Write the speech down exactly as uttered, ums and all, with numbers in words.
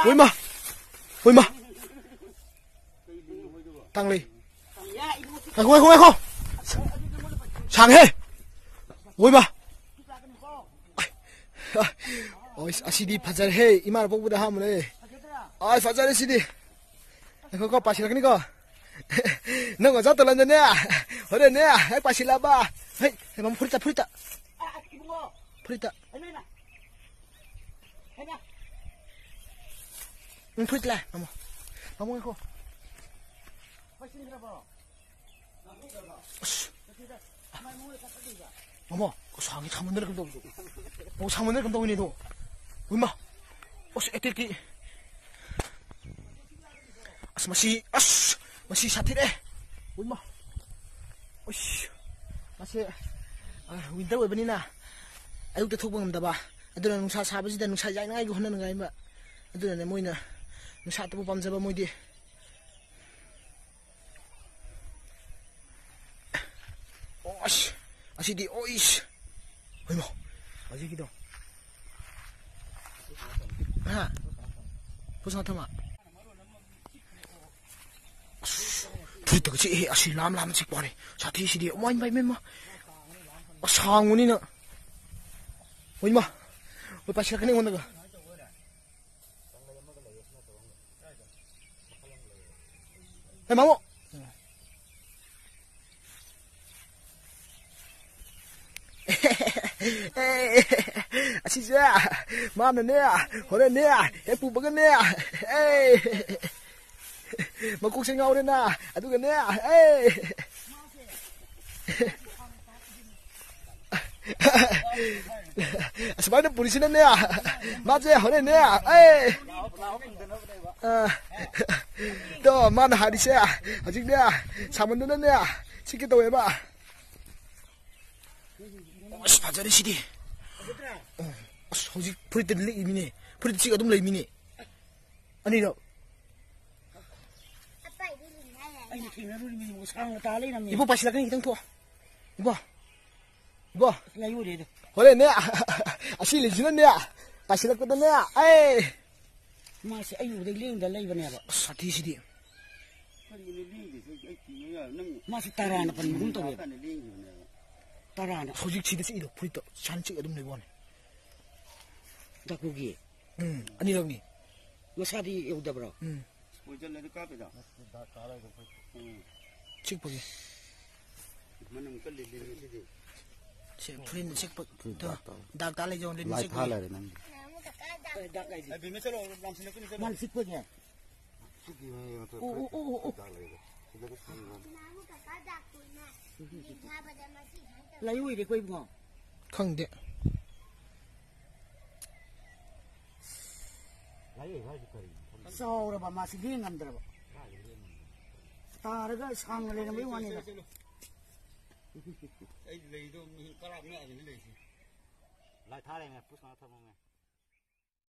ꯍꯣꯏꯃ! ꯍꯣꯏꯃ! ꯇꯥꯡꯂꯩ꯫ ꯉꯥꯏꯈꯣ, ꯉꯥꯏꯈꯣ, ꯉꯥꯏꯈꯣ! ꯁꯥꯡꯍꯦ! ꯍꯣꯏꯃ! ꯑꯣꯏꯁ, ꯑꯁꯤꯗꯤ ꯐꯖꯔꯦꯍꯦ! ꯏꯃꯥꯅ ꯄꯣꯛꯄꯗ ꯑꯍꯥꯟꯕꯅꯦ꯫ ꯑꯣꯏꯁ, ꯐꯖꯔꯦ ꯁꯤꯗꯤ꯫ ꯉꯥꯏꯈꯣꯀꯣ, ꯄꯥꯏꯁꯤꯜꯂꯛꯀꯅꯤꯀꯣ꯫ ꯅꯪ ꯑꯣꯖꯥ ꯇꯣꯂꯟꯗꯅꯦ꯫ ꯍꯣꯔꯦꯟꯅꯦ, ꯍꯦꯛ ꯄꯥꯏꯁꯤꯜꯂꯛꯑꯕ꯫ ꯍꯩ, ꯍꯩ, ꯃꯃꯥ, ꯐꯨꯔꯤꯠꯇ, ꯐꯨꯔꯤꯠꯇ꯫ ꯐꯨꯔꯤꯠꯇ꯫ ꯎꯝ, ꯐꯨꯔꯤꯠ ꯂꯥꯏ, ꯃꯃꯥ꯫ ꯃꯃꯥ, ꯉꯥꯏꯈꯣ꯫ ꯑꯁ꯫ ꯃꯃꯥ, ꯁꯥꯡꯉꯤ, ꯁꯥꯡꯃꯟꯗꯅ ꯀꯩꯅꯣ ꯇꯧꯕꯗꯣ꯫ ꯑꯣ, ꯁꯥꯡꯃꯟꯗꯅ ꯀꯩꯅꯣ ꯇꯧꯕꯅꯦ ꯑꯗꯣ꯫ ꯎꯏꯃꯥ꯫ ꯑꯁ, ꯑꯦ, ꯇꯦꯛ, ꯇꯦꯛ꯫ ꯑꯁ, ꯃꯁꯤ, ꯑꯁ, ꯃꯁꯤ ꯁꯥꯊꯤꯔꯦ꯫ ꯎꯏꯃꯥ꯫ ꯑꯁ, ꯃꯁꯤ, ꯑ, winter ꯑꯣꯏꯕꯅꯤꯅ ꯑꯌꯨꯛꯇ ꯊꯣꯛꯄ ꯉꯝꯗꯕ꯫ ꯑꯗꯨꯅ ꯅꯨꯡꯁꯥ ꯁꯥꯕꯁꯤꯗ ꯅꯨꯡꯁꯥ ꯌꯥꯏꯅꯉꯥꯏꯒꯤ ꯍꯣꯠꯅꯅꯉꯥꯏ ꯑꯃ꯫ ꯑꯗꯨꯅꯅꯦ ꯃꯣꯏꯅ ꯅꯨꯡꯁꯥ ꯑꯇꯣꯞꯄ ꯄꯥꯝꯖꯕ ꯃꯣꯏꯗꯤ꯫ ꯑꯣ, ꯑꯁ, ꯑꯁꯤꯗꯤ, ꯑꯣꯏꯁ꯫ ꯍꯣꯏꯃꯣ, ꯍꯧꯖꯤꯛꯀꯤꯗꯣ꯫ ꯍꯥ? ꯄꯨꯁꯥ ꯊꯝꯃ꯫ ꯑꯁ, ꯐꯨꯔꯤꯠꯇꯒ ꯆꯤꯛꯑꯦ, ꯑꯁꯤ ꯂꯥꯝ ꯂꯥꯝ ꯆꯤꯛꯄ ꯋꯥꯅꯤ꯫ ꯁꯥꯊꯤꯁꯤꯗꯤ, ꯑꯃ ꯏꯃꯥ, ꯏꯃꯥ, ꯏꯃꯥ꯫ ꯑꯁ, ꯁꯥꯡꯕꯅꯤꯅ꯫ ꯍꯣꯏꯃ, ꯍꯣꯏ, ꯄꯥꯏꯁꯤꯜꯂꯛꯀꯅꯤ ꯑꯩꯉꯣꯟꯗꯒ꯫ ꯍꯦ, ꯃꯥꯃꯣ! ꯑꯦ, ꯑꯁꯤꯁꯦ ꯃꯥꯅꯅꯦ, ꯍꯣꯔꯦꯟꯅꯦ, ꯍꯦꯛ ꯄꯨꯕꯒꯅꯦ, ꯑꯦ, ꯃꯀꯣꯛꯁꯦ ꯉꯥꯎꯔꯦꯅ, ꯑꯗꯨꯒꯅꯦ, ꯑꯦ꯫ ꯑꯁꯨꯃꯥꯏꯅ ꯄꯨꯔꯤꯁꯤꯅꯅꯦ, ꯃꯥꯁꯦ ꯍꯣꯔꯦꯟꯅꯦ, ꯑꯩ, ꯑ, ꯇꯣ, ꯃꯥꯅ ꯍꯥꯏꯔꯤꯁꯦ, ꯍꯧꯖꯤꯛꯅꯦ, ꯁꯥꯃꯟꯗꯅꯅꯦ, ꯁꯤꯒꯦ ꯇꯧꯋꯦꯕ꯫ ꯑꯁ, ꯐꯖꯔꯦ ꯁꯤꯗꯤ꯫ ꯑꯣ, ꯑꯁ, ꯍꯧꯖꯤꯛ ꯐꯨꯔꯤꯠꯇ ꯂꯤꯛꯏꯃꯤꯅꯦ, ꯐꯨꯔꯤꯠꯇ ꯆꯤꯛ ꯑꯗꯨꯝ ꯂꯩꯃꯤꯅꯦ꯫ ꯑꯅꯤꯔꯛ꯫ ꯑꯩꯁꯨ ꯊꯦꯡꯅꯔꯨꯔꯤꯃꯤ, ꯁꯥꯡꯅ ꯇꯥ ꯂꯩꯔꯝꯃꯤ꯫ ꯏꯕꯣ, ꯄꯥꯏꯁꯤꯜꯂꯛꯀꯅꯤ, ꯈꯤꯇꯪ ꯊꯣꯛꯑꯣ꯫ ꯏꯕꯣ, ꯏꯕꯣ꯫ ꯂꯩꯔꯨꯔꯦ ꯑꯗꯣ꯫ ꯍꯣꯔꯦꯟꯅꯦ, ꯑꯁꯤ ꯂꯩꯁꯤꯅꯅꯦ, ꯄꯥꯏꯁꯤꯜꯂꯛꯄꯗꯅꯦ, ꯑꯩ꯫ ꯃꯥꯁꯦ ꯑꯩ ꯎꯕꯗꯩ ꯂꯦꯡꯗ ꯂꯩꯕꯅꯦꯕ꯫ ꯑꯁ, ꯁꯥꯊꯤꯁꯤꯗꯤ꯫ ꯀꯔꯤꯒꯤꯅꯣ ꯂꯦꯡꯗ꯭ꯔꯤꯁꯦ? ꯑꯩ ꯀꯤꯕ ꯌꯥꯔꯣꯏ꯫ ꯅꯪ ꯃꯥꯁꯦ ꯇꯔꯥꯅ ꯄꯟꯕꯒꯨꯝ ꯇꯧꯋꯦꯕ꯫ ꯀꯥꯟꯗ ꯂꯦꯡꯈꯤꯕꯅꯦꯕ꯫ ꯇꯔꯥꯅ꯫ ꯍꯧꯖꯤꯛ ꯁꯤꯗ ꯆꯤꯛꯏꯗꯣ, ꯐꯨꯔꯤꯠꯇꯣ ꯁꯥꯏꯅ ꯆꯤꯛꯑ ꯑꯗꯨꯝ ꯂꯩꯕ ꯋꯥꯅꯤ꯫ ꯗꯥꯀꯨꯒꯤ꯫ ꯎꯝ, ꯑꯅꯤꯔꯛꯅꯤ꯫ ꯃꯁꯥꯗꯤ ꯌꯧꯗꯕ꯭ꯔꯣ? ꯎꯝ꯫ ꯁ꯭ꯀꯨꯜ ꯆꯠꯂꯗꯤ ꯀꯥꯞꯄꯤꯗꯣ? ꯅꯠꯇꯦ, ꯗꯥꯛ ꯇꯥ ꯂꯩꯗꯣ ꯑꯩꯈꯣꯏ꯫ ꯎꯝ꯫ ꯆꯤꯛꯄꯒꯤ꯫ ꯃꯅꯝ ꯀꯜꯂꯤ, ꯂꯤꯟ ꯁꯤꯗꯤ꯫ ꯁꯦ, ꯐꯨꯔꯤꯠꯅ ꯆꯤꯛꯄ꯫ ꯐꯨꯔꯤꯠ ꯗꯥꯛ ꯇꯥꯕ꯫ ꯗꯥꯛ ꯇꯥ ꯂꯩꯖꯧ, ꯂꯤꯟ ꯂꯥꯏ ꯆꯤꯛꯄꯒꯤ꯫ ꯐꯥ ꯂꯩꯔꯦ ꯅꯪꯒꯤ꯫ ꯑꯦ, ꯗꯥꯛ ꯂꯩꯗꯤ꯫ ꯑꯦ, ꯕꯤꯃꯦ ꯆꯠꯂꯣ, ꯂꯥꯝꯁꯤꯜꯂꯛꯀꯅꯤ, ꯆꯠꯂꯣ꯫ ꯃꯥꯅ ꯆꯤꯛꯄꯒꯤ꯫ ꯆꯤꯛꯈꯤꯕꯅꯦ, ꯃꯊꯛ ꯑꯣ, ꯑꯣ, ꯑꯣ, ꯑꯣ, ꯑꯣ꯫ ꯗꯥꯛ ꯂꯩꯔꯦ꯫ ꯁꯤꯗꯒ ꯁꯤꯕ꯫ ꯂꯥꯏꯑꯣꯏꯔꯦꯀꯣ ꯏꯕꯨꯡꯉꯣ꯫ ꯈꯪꯗꯦ꯫ ꯆꯥꯎꯔꯕ ꯃꯥꯁꯤ ꯂꯦꯡ ꯉꯝꯗ꯭ꯔꯕ꯫ ꯇꯥꯔꯒ ꯁꯥꯡꯅ ꯂꯩꯔꯝꯕꯩ ꯋꯥꯅꯤꯗ꯫ ꯑꯩ ꯂꯩꯗꯣ ꯃꯤ ꯀꯔꯥꯞ ꯃꯌꯥꯗꯅꯤ ꯂꯩꯁꯦ꯫ ꯂꯥꯏ ꯊꯥꯔꯦꯅꯦ, ꯄꯨꯁ ꯊꯝꯃꯝꯃꯦ꯫